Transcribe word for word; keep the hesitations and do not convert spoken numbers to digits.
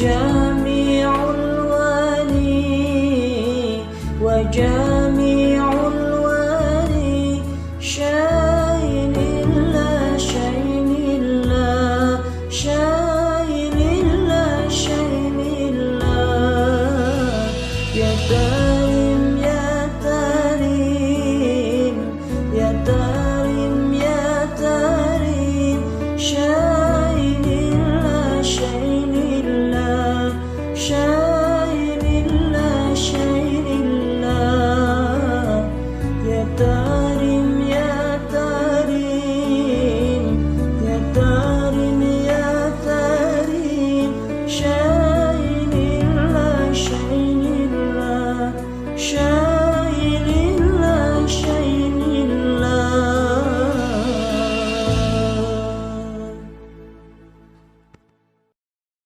جامع الولي وجامع الولي، شاهد الله، شاهد الله، شاهد الله، شاهد الله. يا تريم، يا تريم، يا تريم، يا تريم، شاهد الله، شاهد الله، شاهد